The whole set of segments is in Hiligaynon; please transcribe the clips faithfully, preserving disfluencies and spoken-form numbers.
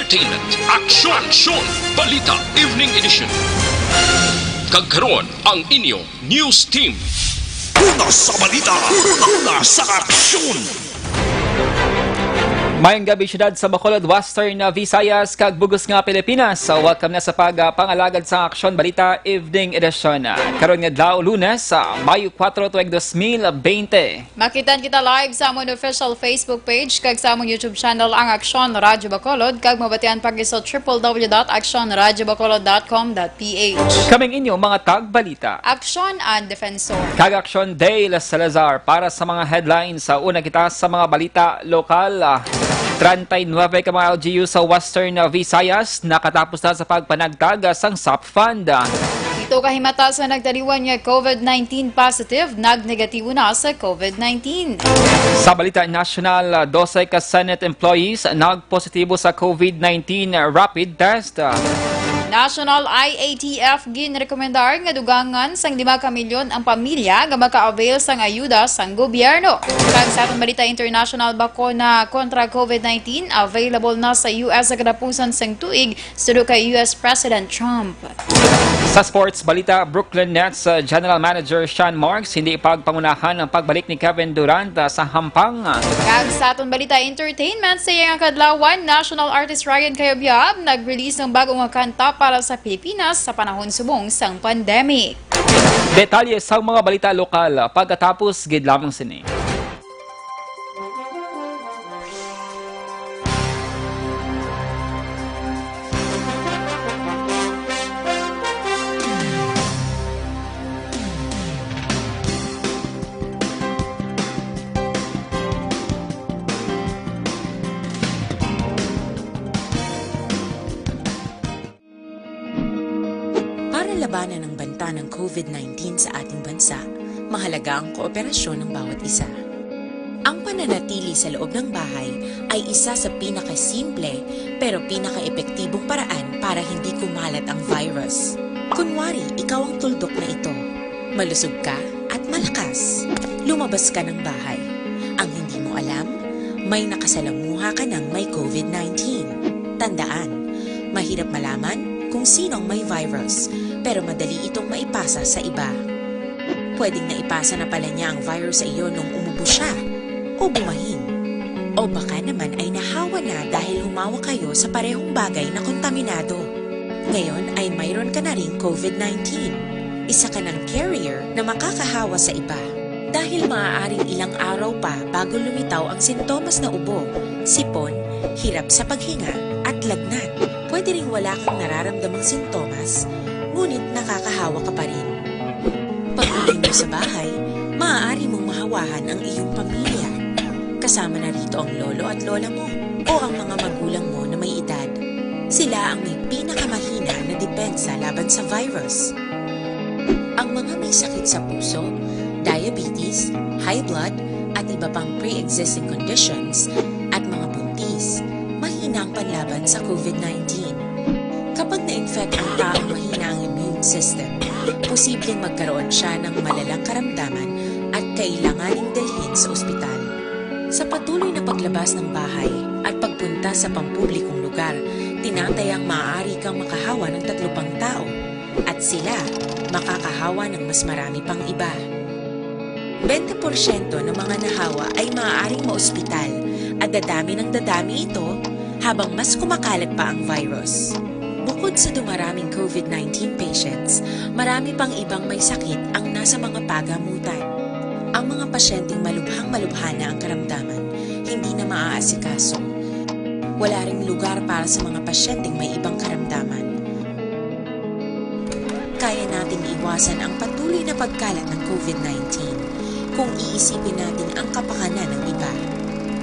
Entertainment. Aksyon! Aksyon! Balita Evening Edition. Kag karon ang inyo news team. Una sa balita, una sa aksyon. Mayong gabi, syudad sa Bacolod, Western Visayas, kag bug-os nga Pilipinas. So, welcome na sa pag, ah, pangalagad sa Aksyon Balita Evening Edition. Karon nga adlaw, Lunes, sa Mayo kuwatro, tuig dos mil bente. Makitaan kita live sa amon official Facebook page kag sa amon YouTube channel, ang Aksyon Radyo Bacolod, kag mabatian pa kita sa triple W dot aksyon radyo bacolod dot com dot P H. Kaming inyo mga tagbalita. Aksyon and Defensor. Kag Aksyon Dale Salazar para sa mga headlines. Sa una kita sa mga balita lokal. Treinta y nueve ka mga L G U sa Western Visayas nakatapos na sa pagpanagtag sang SOP fund. Pito ka himata sa nagtaliwan nga COVID nineteen positive, nagnegatibo na sa COVID nineteen. Sa balita nasyonal, dose ka Senate employees nagpositibo sa COVID nineteen rapid test. National I A T F ginrekomendar nga dugangan sang lima ka milyon ang pamilya nga maka-avail sang ayuda sang gobyerno. Kag sa aton balita international, bakuna kontra COVID nineteen available na sa U S sa katapusan sang tuig, suno kay U S President Trump. Sa sports balita, Brooklyn Nets, uh, General Manager Sean Marks hindi ipagpangunahan ang pagbalik ni Kevin Durant, uh, sa hampang. Kag sa aton balita entertainment, sa iya nga kadlawan, national artist Ryan Cayabyab nag-release ng bago nga kanta para sa Pilipinas sa panahon subong sang pandemic. Detalye sa mga balita lokal, uh, pagkatapos gid lamang sini. Para labanan ang banta ng COVID nineteen sa ating bansa, mahalaga ang kooperasyon ng bawat isa. Ang pananatili sa loob ng bahay ay isa sa pinakasimple pero pinakaepektibong paraan para hindi kumalat ang virus. Kunwari, ikaw ang tuldok na ito. Malusog ka at malakas. Lumabas ka ng bahay. Ang hindi mo alam, may nakasalamuha ka ng may COVID nineteen. Tandaan, mahirap malaman kung sino ang may virus, pero madali itong maipasa sa iba. Pwedeng naipasa na pala niya ang virus sa iyo nung umubo siya o bumahin. O baka naman ay nahawa na dahil humawak kayo sa parehong bagay na kontaminado. Ngayon ay mayroon ka na ring COVID nineteen. Isa ka ng carrier na makakahawa sa iba. Dahil maaaring ilang araw pa bago lumitaw ang sintomas na ubo, sipon, hirap sa paghinga, at lagnat. Pwede ring wala kang nararamdamang sintomas, ngunit nakakahawa ka pa rin. Pag-uwi mo sa bahay, maaari mong mahawahan ang iyong pamilya. Kasama na rito ang lolo at lola mo o ang mga magulang mo na may edad. Sila ang may pinakamahina na depensa laban sa virus. Ang mga may sakit sa puso, diabetes, high blood, at iba pang pre-existing conditions, at mga buntis, mahina ang panlaban sa COVID nineteen. Kapag na-infect ang taong mahina ang immune system, posibleng magkaroon siya ng malalang karamdaman at kailanganing dalhin sa ospital. Sa patuloy na paglabas ng bahay at pagpunta sa pampublikong lugar, tinatayang maaari kang makahawa ng tatlo pang tao at sila makakahawa ng mas marami pang iba. Bente porsyento ng mga nahawa ay maaaring maospital at dadami ng dadami ito habang mas kumakalat pa ang virus. Bukod sa dumaraming COVID nineteen patients, marami pang ibang may sakit ang nasa mga pagamutan. Ang mga pasyenteng malubhang malubha na ang karamdaman, hindi na maaasikaso. Wala ring lugar para sa mga pasyenteng may ibang karamdaman. Kaya nating iwasan ang patuloy na pagkalat ng COVID nineteen kung iisipin natin ang kapakanan ng iba.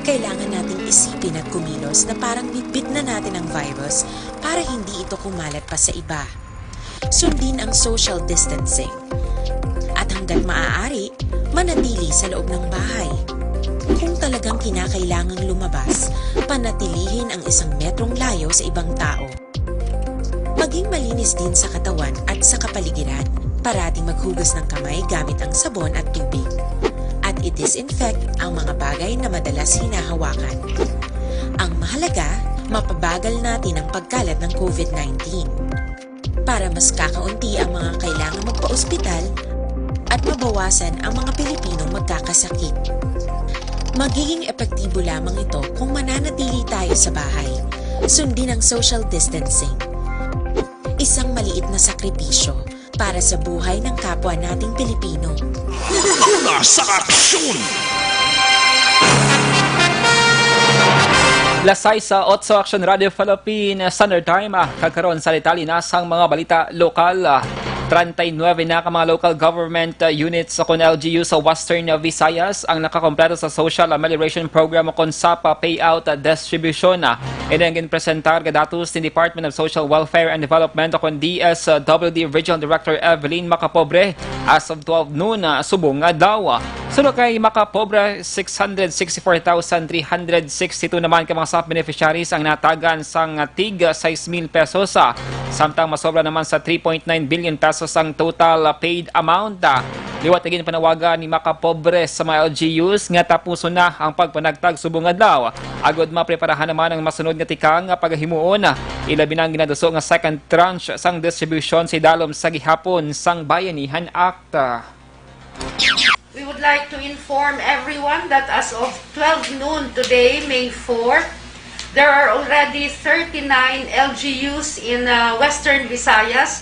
Kailangan nating isipin at kumilos na parang bitbit na natin ang virus para hindi ito kumalat pa sa iba. Sundin ang social distancing. At hanggat maaari, manatili sa loob ng bahay. Kung talagang kinakailangang lumabas, panatilihin ang isang metrong layo sa ibang tao. Maging malinis din sa katawan at sa kapaligiran. Parating maghugas ng kamay gamit ang sabon at tubig. At i-disinfect ang mga bagay na madalas hinahawakan. Ang mahalaga, mapabagal natin ang pagkalat ng COVID nineteen. Para mas kakaunti ang mga kailangan magpa-ospital at mabawasan ang mga Pilipinong magkakasakit. Magiging epektibo lamang ito kung mananatili tayo sa bahay. Sundin ang social distancing. Isang maliit na sakripisyo para sa buhay ng kapwa nating Pilipino. Una sa aksyon! Las sais sa otso, Action Radio Philippines Standard Time. Ah, kagkaron sa detalye na sang mga balita lokal. Ah, treinta y nueve na ka mga local government, ah, units sa kon L G U sa Western Visayas ang nakakompleto sa Social Amelioration Program o kon sapa payout, ah, distribution. Ah, ini ang ginpresentar nga datos ni Department of Social Welfare and Development o kon D S W D Regional Director Evelyn Macapobre as of twelve noon, ah, subong nga adlaw. Suno kay Macapobre, six hundred sixty-four thousand three hundred sixty-two naman ka mga sap beneficiaries ang natagan sang tig sais mil pesos, ah, samtang masobra naman sa three point nine billion pesos ang total, ah, paid amount. Ah, liwat na ginpanawagan ni Macapobre sa mga L G Us nga tapuson na ang pagpanagtag subong adlaw agod mapreparahan naman ang masunod nga tikang nga pagahimuon, ilabi na ang ginaduso nga second tranche sang distribution sa idalom sa gihapon sang Bayanihan Act. We would like to inform everyone that as of twelve noon today, May four, there are already thirty-nine L G Us in uh, Western Visayas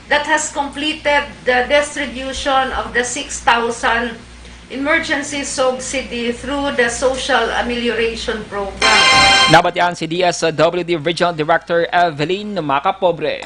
that has completed the distribution of the six thousand emergency subsidy through the Social Amelioration Program. Nabatian si D S W D Regional Director Evelyn Macapobre.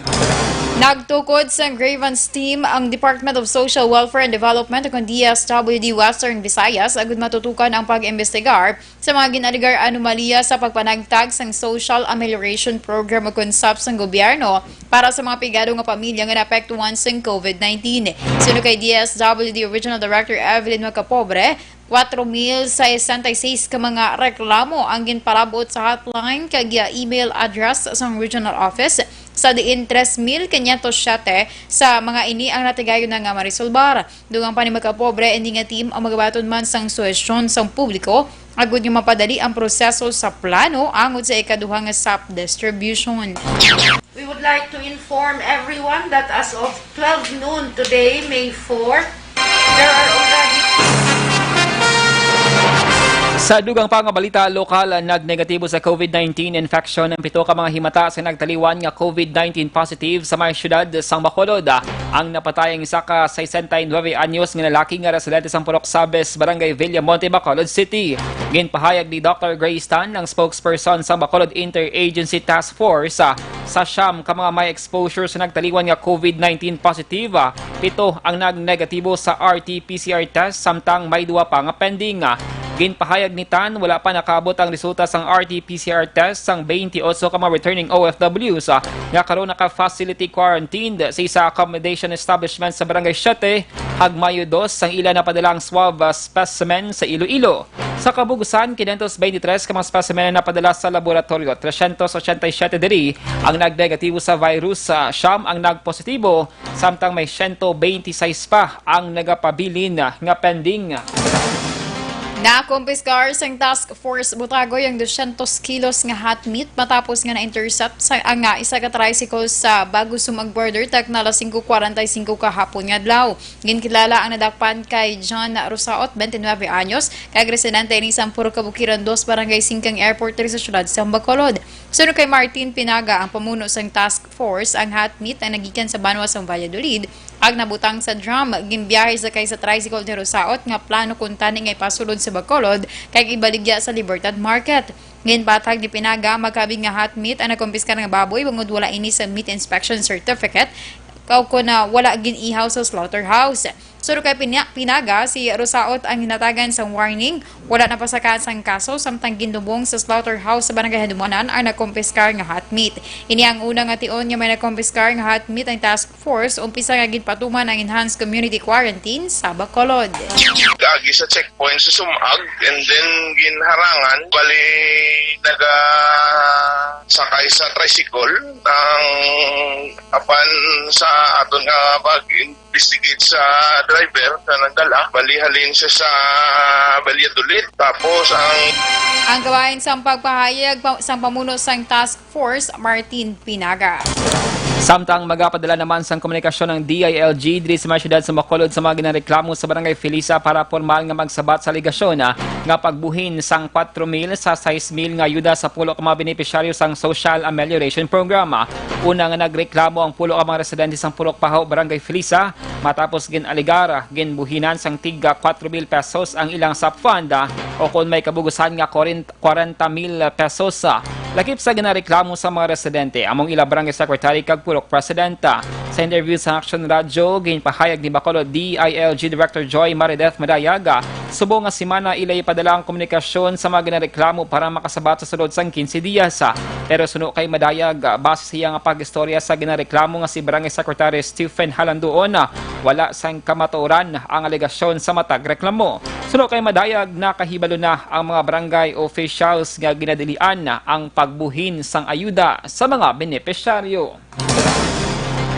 Nagtukod sang grievance team ang Department of Social Welfare and Development o kon D S W D Western Visayas agud matutukan ang pag-imbestigar sa mga ginaligar anomalya sa pagpanagtag sang Social Amelioration Program o kon sap sang gobyerno para sa mga pigado nga pamilya nga naapektuhan sang COVID nineteen. Suno kay D S W D Regional Director Evelyn Macapobre, kwatro mil sesenta y seis ka mga reklamo ang ginpalabot sa hotline kag email address sang regional office, sa diin tres mil quinientos siete sa mga ini ang natigayon na nga marisolbar. Dugang pa ni Macapobre, ini nga team ang magabaton man sang suhestyon sang publiko agud nga mapadali ang proseso sa plano angod sa ikaduha nga sap distribution. We would like to inform everyone that as of twelve noon today, May four, there are already Sa dugang pa nga balita lokal, nagnegatibo sa COVID nineteen infection ang pito ka mga himata sa nagtaliwan nga COVID nineteen positive sa may siyudad sang Bacolod. Ang napatay ang isa ka sesenta y nuebe anyos nga lalaki nga residente sang Purok Sabes, Barangay Villamonte, Bacolod City. Ginpahayag ni Doctor Grace Tan, ang spokesperson sang Bacolod Interagency Task Force, ah, sa siyam ka mga may exposure sa nagtaliwan nga COVID nineteen positive, ah, pito ang nagnegatibo sa R T P C R test, samtang may duwa pa nga pending. Ginpahayag ni Tan, wala pa nakaabot ang resulta sang R T P C R test sang twenty-eight ka mga returning O F Ws, ah, nga karon naka-facility quarantined sa isa accommodation establishment sa Barangay Siete, Hagmayo Dos, sang ila napadalang swab, ah, specimen sa Iloilo. Sa kabugusan, quinientos veintitrés ka mga specimen ang napadala sa laboratorio, trescientos ochenta y siete diri ang nagnegatibo sa virus, ah, siyam ang nagpositibo, samtang may siyento veintiseis pa ang nagapabilin nga pending. Nakumpiskar sang Task Force Butagoy ang dosyentos kilos nga hot meat matapos nga na-intercept sa ang nga isa ka tricycle sa Bagosumag border, takna alas singko kwarenta y singko kahapon nga adlaw. Ginkilala ang nadakpan kay John Rosaot, twenty-nine anyos, kag residente ini sa Ampuro Kabukiran Dos, Barangay Singkang Airport diri sa siyudad sa Bacolod. Suno kay Martin Pinaga, ang pamuno sang task force, ang hot meat ang nagikan sa banwa sang Valladolid, ag nabutang sa drum, ginbiyahe sakay sa tricycle ni Rosaot nga plano kuntani nga ipasulod sa Bacolod kag ibaligya sa Libertad Market. Ginpatag ni Pinaga, magkabig nga hot meat ang nakumpiskar nga baboy bangod wala ini sa meat inspection certificate, kaw kon, ah, wala gin-ihaw sa slaughterhouse. Suno kay Pinya-, Pinaga, si Rosaot ang ginhatagan sang warning. Wala napasakaan sang kaso, samtang gindubong sa slaughterhouse sa Barangay Hadumanan ang nakumpiskar nga hot meat. Ini ang una nga tion nga may nakumpiskar nga hot meat ang task force, umpisa nga ginpatuman ang enhanced community quarantine sa Bacolod. kaagi sa checkpoint sa Sumag, and then ginharangan, bali nagasakay sa tricycle ang apan sa aton nga pag-investigate sa driver sa nagdala, bali halin siya sa Valladolid. Tapos ang Ang kabahin sang pagpahayag pa, sang pamuno sang task Force Martin Pinaga. Samtang magapadala naman sang komunikasyon ang D I L G diri sa may siyudad sa Bacolod sa mga ginareklamo sa Barangay Felisa para pormal nga magsabat sa alegasyon, ah, nga pagbuhin sang kwatro mil sa sais mil nga ayuda sa pulo ka mga benepisyaryo sang Social Amelioration Program. Una nga nagreklamo ang pulo ka mga residente sang Purok Paho, Barangay Felisa, matapos gin-alegar ginbuhinan sang tig kwatro mil pesos ang ilang SAP fund, ah, o kon may kabugusan nga kwarenta mil pesos. Lakip sa ginareklamo sa mga residente, among ila barangay secretary kag purok presidenta. Sa interview sa Action Radio, ginpahayag ni Bacolod D I L G Director Joy Marideth Madayag, subong nga semana ila ipadala ang komunikasyon sa mga ginareklamo para makasabat sa sulod sang quince dias. Pero suno kay Madayag, base sa iya nga pag-istorya sa ginareklamo nga si Barangay Secretary Stephen Halanduon, wala sang kamatuoran ang alegasyon sa matag reklamo. Suno kay Madayag, nakahibalo na ang mga barangay officials nga ginadilian ang pagbuhin sang ayuda sa mga benepisyaryo.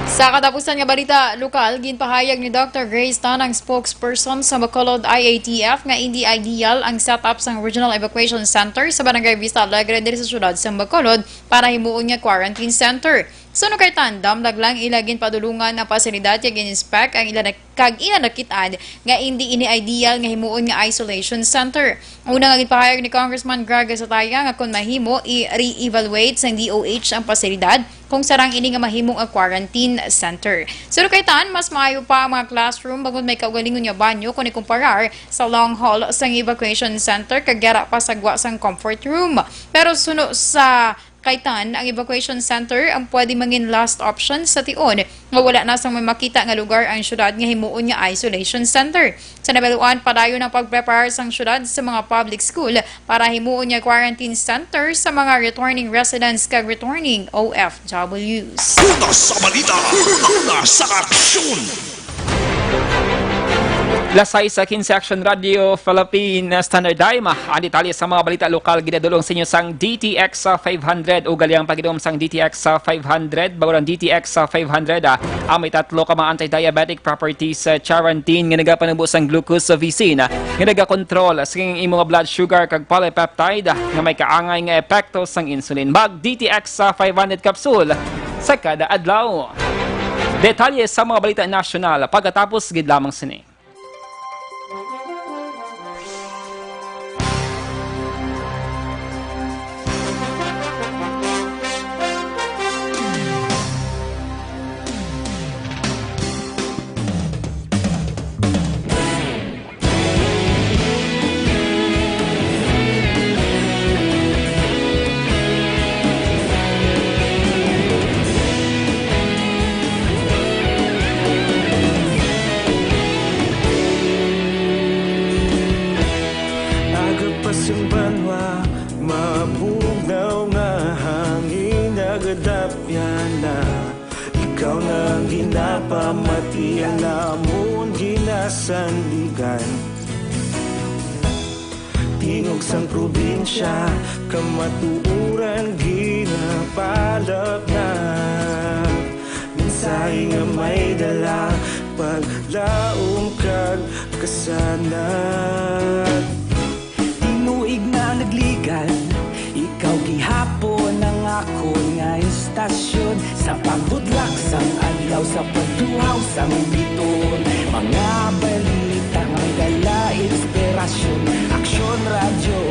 Sa katapusan nga balita lokal, ginpahayag ni Doctor Grace Tan, ang spokesperson sa Bacolod I A T F, nga indi ideal ang setup sang Regional Evacuation Center sa Barangay Vista Alegre diri sa siyudad sa Bacolod para himuon nga quarantine center. Suno kay Tan, damlag lang ila ginpadulungan ang pasilidad kag gin-inspect ang ila nak-, kag ila nakit-an nga indi ini ideal nga himuon nga isolation center. Una nga ginpahayag ni Congressman Greg Sataya nga kon mahimo, i-re-evaluate sang D O H ang pasilidad kung sarang ini nga mahimo nga quarantine center. Suno kay Tan, mas maayo pa ang mga classroom bangod may kaugalingon nga banyo kon ikumparar sa long hall sang evacuation center kag yara pa sa gwa sang comfort room. Pero suno sa Kay Tan, ang evacuation center ang pwede mangin last option sa tion nga wala na sang may makita nga lugar ang syudad nga himuon nga isolation center. Sa nabaluan, padayon ang pagpreparar sang syudad sa mga public school para himuon nga quarantine center sa mga returning residents kag returning O F Ws. Una sa balita, una sa aksyon. Lasay sa quince Action Radio Philippine Standard Time. Ang detalye sa mga balita lokal ginadulong sa inyo sang D T X five hundred. Ugali ang pag-inom sang D T X five hundred, bag-o ang D T X five hundred, ah, ang may tatlo ka mga anti-diabetic properties, ah, charantin nga nagapanubo sang glucose V C na nga nagakontrol sa imo nga blood sugar kag polypeptide, ah, nga may kaangay nga epekto sang insulin. Mag D T X five hundred capsule sa kada adlaw. Detalye sa mga balita nasyonal pagkatapos gid lamang sini. Aga pa sing banwa, mabugnaw nga hangin, nagadapyan na. Ikaw na ang ginapamati, ang amon ginasandigan. Tingog sang probinsya, kamatuoran ginapalapnat. Mensahe nga may dala, paglaom kag kasanag. Tinuig na nagligan, ikaw gihapon ang akon nga istasyon. Sa pagbudlak sang adlaw, sa pagtuhaw sang biton, mga balita may dala inspirasyon. Aksyon Radyo,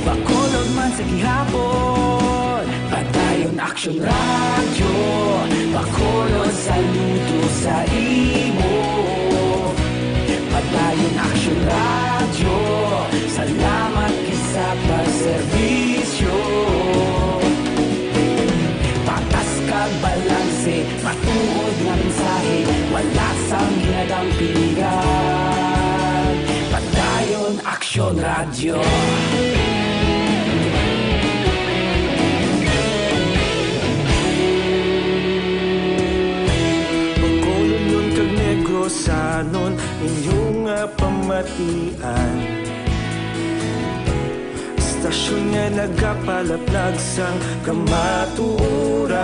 Bacolod man sa gihapon. Padayon Aksyon Radyo, Bacolod, saludo sa imo. Padayon Aksyon Radyo, salamat gid sa pagserbisyo. Patas kag balanse, matuod nga mensahe, wala sang ginadampingan. Padayon Aksyon Radyo. Bacolod, Union kag Negros sa Anon inyo nga pamatian, istasyon nga nagapalaplag sang kamatuoran.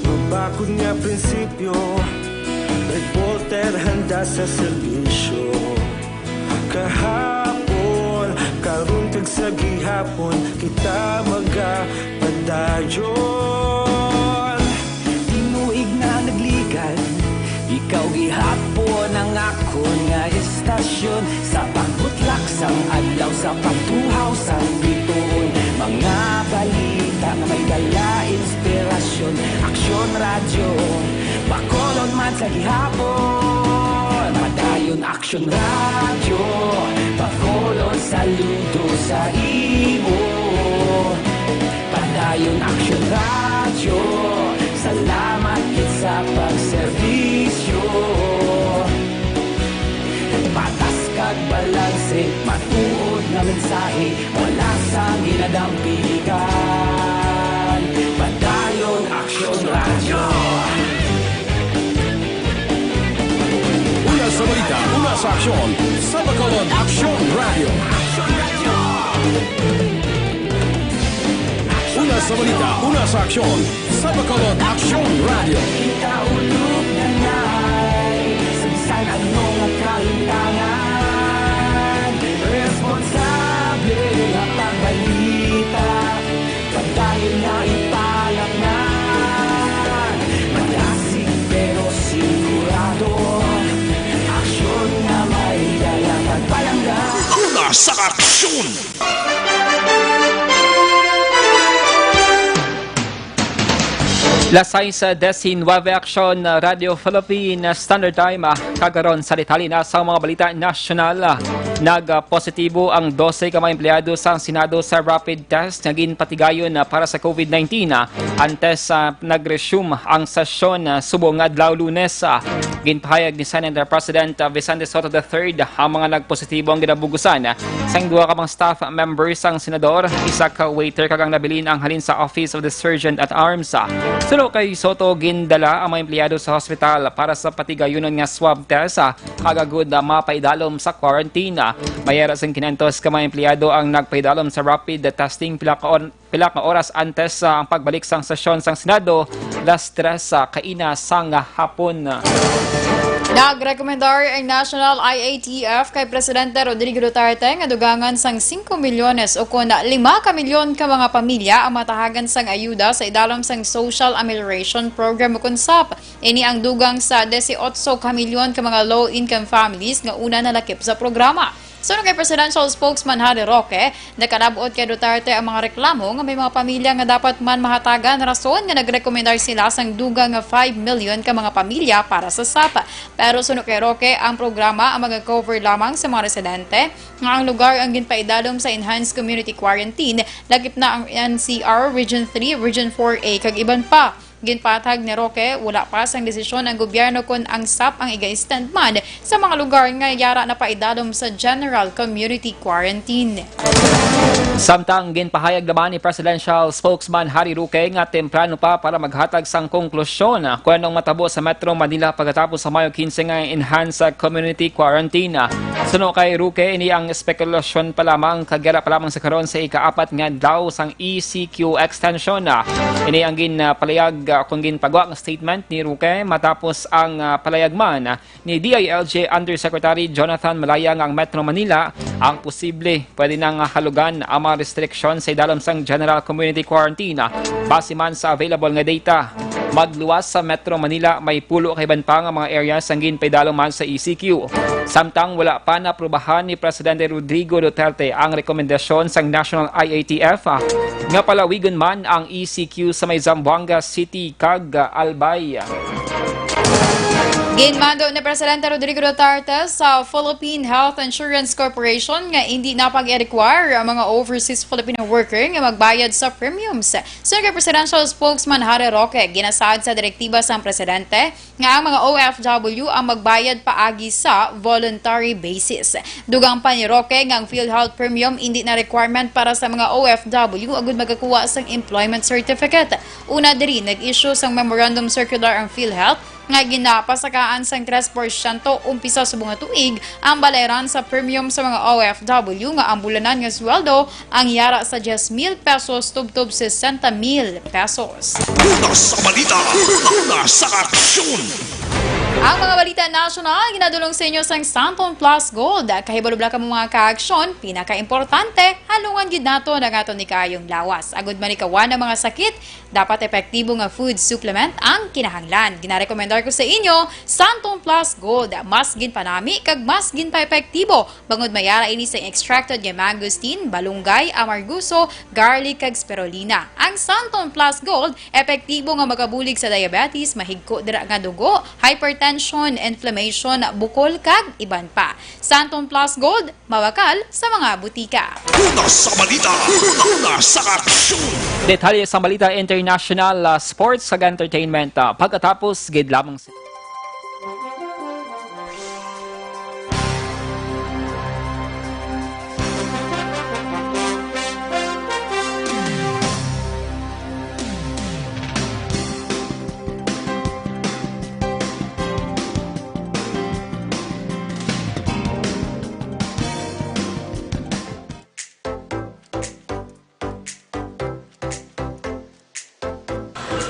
Mabakod nga prinsipyo, reporter handa sa serbisyo. Kahapon, karon kag sa gihapon, kita magapadayon. Tinuig na nagligad, ikaw gihapon ang akon nga istasyon. Sa pagbutlak sang adlaw, sa pagtuhaw sang bituon, mga balita nga may dala inspirasyon. Aksyon Radyo, Bacolod man sa gihapon. Padayon Aksyon Radyo, Bacolod saludo sa imo. Padayon Aksyon Radyo, salamat gid sa pagserbisyo. Patas kag balanse, matuod nga mensahe, wala sang ginadampigan. Padayon Aksyon Radyo. Una sa balita, una sa aksyon, sa Bacolod Aksyon Radyo. Una sa balita, una sa aksyon, sa Bacolod Aksyon Radyo. Kita ulog danay sa bisan ano nga kalimtangan. Responsable nga pagbalita, padayon nga ipalaknag. Madasig pero sigurado, aksyon nga may dala kag palangga. Una sa aksyon! Las sais diecinueve, Aksyon Radyo Philippine Standard Time. Ah, kagaron sa detalye na sa mga balita nasyonal. Ah, nagpositibo ang dose ka mga empleyado sa Senado sa rapid test nga ginpatigayon, ah, para sa COVID nineteen, ah, antes, ah, nag-resume ang sesyon, ah, subong nga adlaw Lunes. Ah, ginpahayag ni Senate President, ah, Vicente Sotto the third ang mga nagpositibo ang ginabugusan sang duha ka mga staff members sang senador, isa ka waiter kag ang nabilin ang halin sa Office of the Sergeant at Arms. Suno kay Sotto, gindala ang mga empleyado sa hospital para sa patigayunon nga swab test, ah, kag agud, ah, mapaidalom sa quarantine. May ara sing kinantos ka mga empleyado ang nagpaidalom sa rapid testing pila ka on-, pila ka oras antes sa ang pagbalik sang sesyon sang Senado, las tres sa kaina sang hapon. Nagrekomendar ang National I A T F kay Presidente Rodrigo Duterte nga dugangan sang singko milyones ukon lima ka milyon ka mga pamilya ang matahagan sang ayuda sa idalom sang Social Amelioration Program ukon sap. Ini ang dugang sa dieciocho ka milyon ka mga low-income families nga una nalakip sa programa. Suno kay Presidential Spokesman Harry Roque, nakalab-ot kay Duterte ang mga reklamo nga may mga pamilya nga dapat man mahatagan rason nga nagrekomendar sila sang dugang nga five million ka mga pamilya para sa sap. Pero suno kay Roque, ang programa ang mag-cover lamang sa mga residente nga ang lugar ang ginpaidalom sa Enhanced Community Quarantine, lakip na ang N C R, Region three, Region four A, kag iban pa. Ginpatag ni Roque, wala pa sang desisyon ang gobyerno kon ang sap ang iga-extend man sa mga lugar nga yara na paidalom sa general community quarantine. Samtang ginpahayag naman ni Presidential Spokesman Harry Roque nga temprano pa para maghatag sang konklusyon kon anong matabo sa Metro Manila pagkatapos sa Mayo quince nga enhanced community quarantine. Suno kay Roque, ini ang espekulasyon pa lamang kag yara pa lamang sa karon sa ikaapat nga adlaw sang E C Q extension. Ini ang ginpalayag, ah, kung ginpagwa nga statement ni Roque matapos ang, ah, palayag man ni D I L G Undersecretary Jonathan Malaya nga ang Metro Manila ang posible pwede nang halugan ang mga restriksyon sa idalom sang general community quarantine. Base man sa available nga data, magluwas sa Metro Manila may pulo ka iban pa nga mga areas ang ginpaidalom man sa E C Q. Samtang wala pa naaprubahan ni Presidente Rodrigo Duterte ang rekomendasyon sang National I A T F, ah, nga palawigon man ang E C Q sa may Zamboanga City kag, ah, Albay. Ginmando ni Presidente Rodrigo Duterte sa Philippine Health Insurance Corporation nga indi na pag-require ang mga overseas Filipino worker nga magbayad sa premiums. Suno kay Presidential Spokesman Harry Roque, ginasaad sa direktiba sang presidente nga ang mga O F W ang magbayad paagi sa voluntary basis. Dugang pa ni Roque nga ang PhilHealth premium indi na requirement para sa mga O F W agud makakuha sang employment certificate. Una diri, nag-issue sang memorandum circular ang PhilHealth nga ginapasakaan sang tres porsyento umpisa subong nga tuig ang balayran sa premium sa mga O F W nga ang bulanan nga sweldo ang yara sa diyes mil pesos tubtob sesenta mil pesos. Una sa balita, una sa aksyon. Ang mga balita nasyonal ginadulong sa inyo sang Santon Plus Gold. Kahibalubla kamo mga kaaksyon, pinakaimportante, halungan gid nato ang aton ni kaayong lawas. Agud malikawan ang mga sakit, dapat epektibo nga food supplement ang kinahanglan. Ginarekomendar ko sa inyo, Santon Plus Gold. Mas ginpanami kag mas ginpaepektibo bangod may ara ini sa extracted nga mangosteen, balunggay, amarguso, garlic, kag spirulina. Ang Santon Plus Gold, epektibo nga makabulig sa diabetes, mahigko dira nga dugo, hypertension, inflammation, bukol, kag iban pa. Santon Plus Gold, mabakal sa mga butika. Una sa balita, una sa aksyon. Detalye sa balita international, ah, sports, kag entertainment, ah, pagkatapos gid lamang sa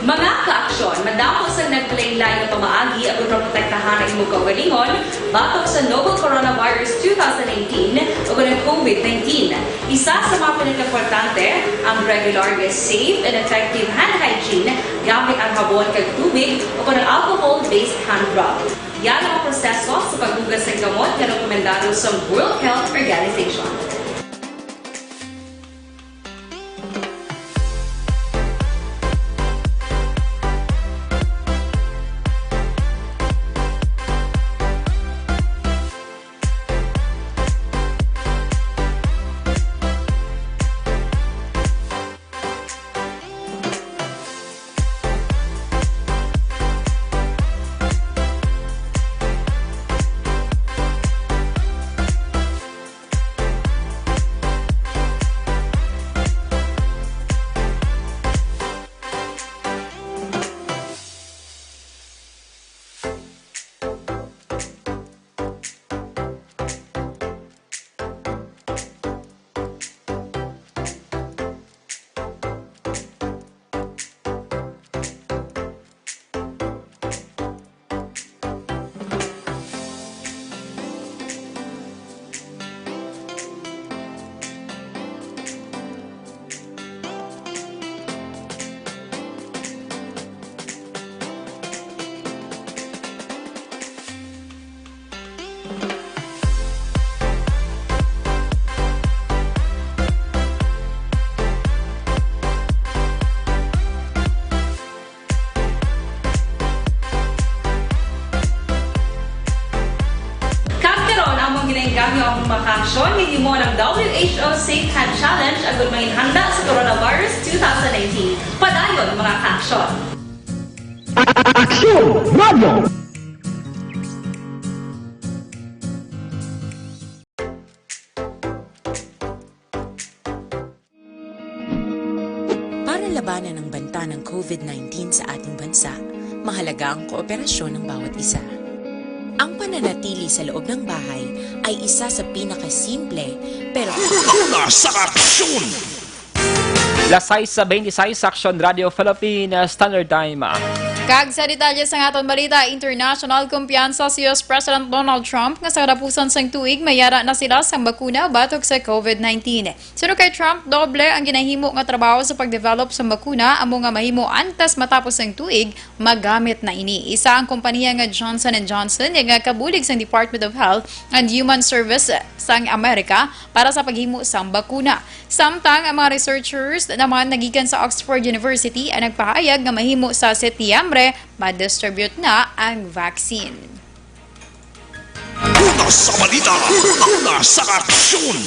Mga kaaksyon, madamo sang naglain-lain nga pamaagi aron maprotektahan ang imong kaugalingon batok sa novel coronavirus two thousand nineteen ug ang COVID nineteen. Isa sa mga pinakaimportante ang regular nga safe and effective hand hygiene gamit ang habon kag tubig o kon ang alcohol-based hand rub. Yara ang proseso sa paghugas sang kamot nga rekomendado sang World Health Organization. Kag karon, among ginainggam ang mga kaaksyon nga himo ng W H O Safe Hand Challenge agud manginhanda sa coronavirus two thousand nineteen. Padayon, mga kaaksyon. Aksyon Radio. Para labanan ang banta ng COVID nineteen sa ating bansa, mahalaga ang kooperasyon ng bawat isa. Ang pananatili sa loob ng bahay ay isa sa pinakasimple pero Una sa aksyon! Las sais sa twenty-sais, Aksyon Radio Philippine Standard Time. Kag sa detalye sang aton balita international, kumpiyansa si U S President Donald Trump nga sa katapusan sang tuig mayara na sila sang bakuna batok sa COVID nineteen. Suno kay Trump, doble ang ginahimo nga trabaho sa pagdevelop sang bakuna amo nga mahimo antes matapos ang tuig magamit na ini. Isa ang kompanya nga Johnson and Johnson nga kabulig sang Department of Health and Human Service sang Amerika para sa paghimo sang bakuna. Samtang ang mga researchers naman nagikan sa Oxford University ang nagpahayag nga mahimo sa Setyembre ma-distribute na ang vaccine. Una sa balita, una sa aksyon.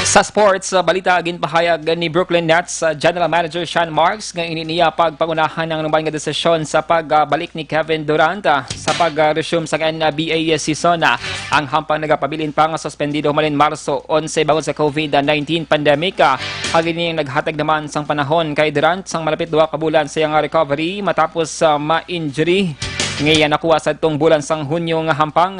Sa sports, uh, balita, ginpahayag ni Brooklyn Nets, uh, General Manager Sean Marks nga ini niya pagpangunahan ang numan nga desisyon sa pagbalik ni Kevin Durant, uh, sa pag-resume sang N B A season. Uh, ang hampang nagapabilin pa nga suspendido humalin Marso onse bangod sa COVID nineteen pandemic. Uh, agi ini ang naghatag naman sang panahon kay Durant sang malapit duha ka bulan sa iyang recovery matapos sa ma-injury nga iya nakuha sadtong bulan sang Hunyo nga hampang.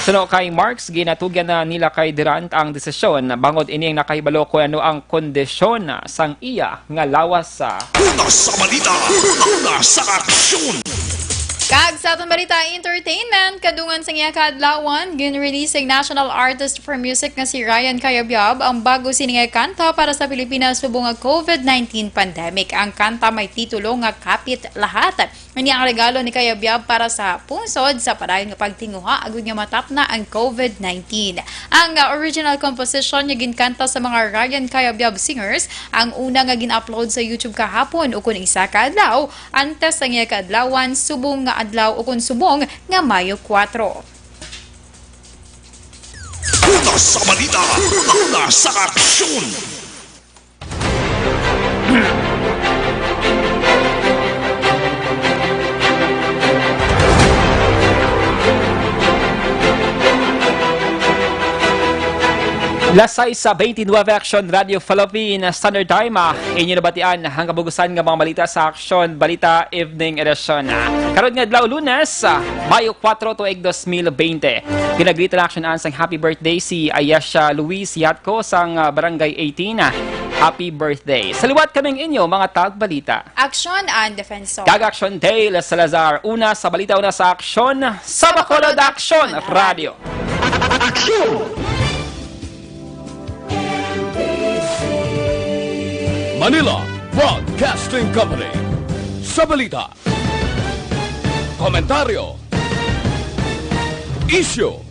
Suno kay Marks, ginatugyan na nila kay Durant ang desisyon bangod ini ang nakahibalo kon ano ang kondisyon sang iya nga lawas. Una sa balita, una sa aksyon. Kag sa aton balita entertainment, kadungan sang iya kaadlawan, gin-release sang national artist for music nga si Ryan Cayabyab ang bago sini nga kanta para sa Pilipinas subong nga COVID nineteen pandemic. Ang kanta may titulo nga Kapit Lahat. Ini ang regalo ni Cayabyab para sa pungsod sa padayon nga pagtinguha agud nga matapna ang COVID nineteen. Ang, uh, original composition nga ginkanta sa mga Ryan Cayabyab singers, ang una nga gin-upload sa YouTube kahapon, ukon isa ka adlaw antes sa iya kaadlawan, subong nga adlaw, ukon subong nga Mayo kuwatro. Una sa balita, una sa aksyon. Las sais sa twenty-nine Action Radio Philippine Standard Time, ah, inyo nabatian ang kabugusan nga mga balita sa Action Balita Evening Edition. Ah, karon nga adlaw, Lunes, ah, Mayo kuwatro, tuig dos mil bente. Ginagrita na action ang sang happy birthday si Ayesha Luis Yatco sang, ah, Barangay eighteen. Ah, happy birthday. Sa liwat kaming inyo, mga tagbalita. Action and Defensor. Kag Action Dale Salazar. Una sa balita, una sa aksyon, sa Bacolod Action Radio. Action! Manila Broadcasting Company. Sa balita, komentaryo, isyu,